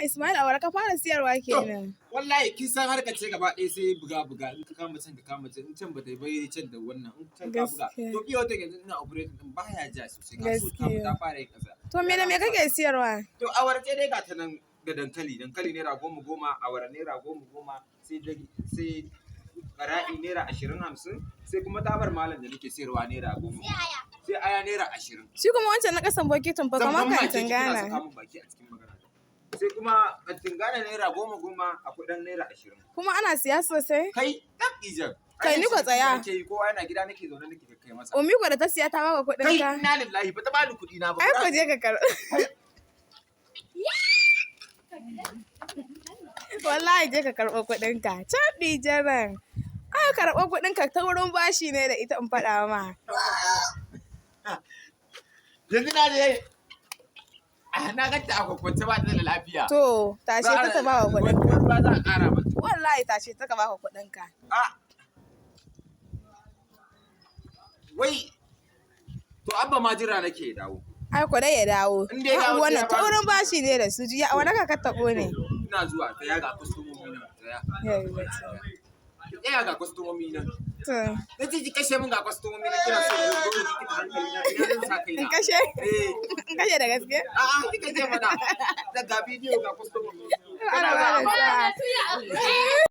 Ismail, awara ka fara siyarwa kenan. Wallahi kin san harkar ce gaba ɗaya sai buga buga, in ka kama can ka kama can, in can ba ta yi ba can da wannan, in can ka buga. Gaskiya. To fiye wata yanzu ina operating din baya ja sosai, kasuwar ta Gaskiya. ta fara yin ƙasa. To me da me kake siyarwa? To awara ce dai ga ta nan da dankali, dankali ₦10-10, awara ₦10-10, sai sai ƙara'i ₦20 50, sai kuma tabar malam da nake sayarwa ₦10. Sai aya ₦20. Shi kuma wancan na ƙasan bokitin fa Zan kamar ban maki kantin kina Ghana. saka min baki a cikin magana. Sai kuma kantin Ghana ₦10-10, akwai ɗan ₦20. Kuma ana siya sosai? Kai, tak ijan. Kai, ni ko tsaya. Nake yi, kowa yana gida nake zaune nake kai masa. Ummi ko da ta siya ta baka kuɗin Kai, ka? inna lillahi, ba ta bani kuɗi na ba. Ai ko je ka karɓi. Wallahi je ka karɓo kuɗin ka. Caɓi jaran. Ai karɓo kuɗin ka ta wurin bashi ne da ita in faɗa ma. Yanzu na je na ganta a kwakwance ba ta da lafiya. To tashe ta ta baka kuɗin ka. Ruwa za a ƙara mata. Wallahi tashe ta ka baka kuɗin ka. Ah. Wai to abba ma jira nake ya dawo. Ai ko dai ya dawo. In dai ya dawo, sai Wannan ya ta bani wurin kuɗi. bashi ne da su jiya wani ka taɓo ne. Ina zuwa, tsaya ga kwastomomi nan, tsaya. Yawwa. Tsaya ga kwastomomi nan. To Na ce ki kashe min ga kwastomomi nan, kina so ki zo ki kita hankali na, ina zan sa kaina. In kashe? Eh. In kashe da gaske? A'a, kika ce mana. Da ga bidiyo ga kwastomomi. Ana ba da sa'a.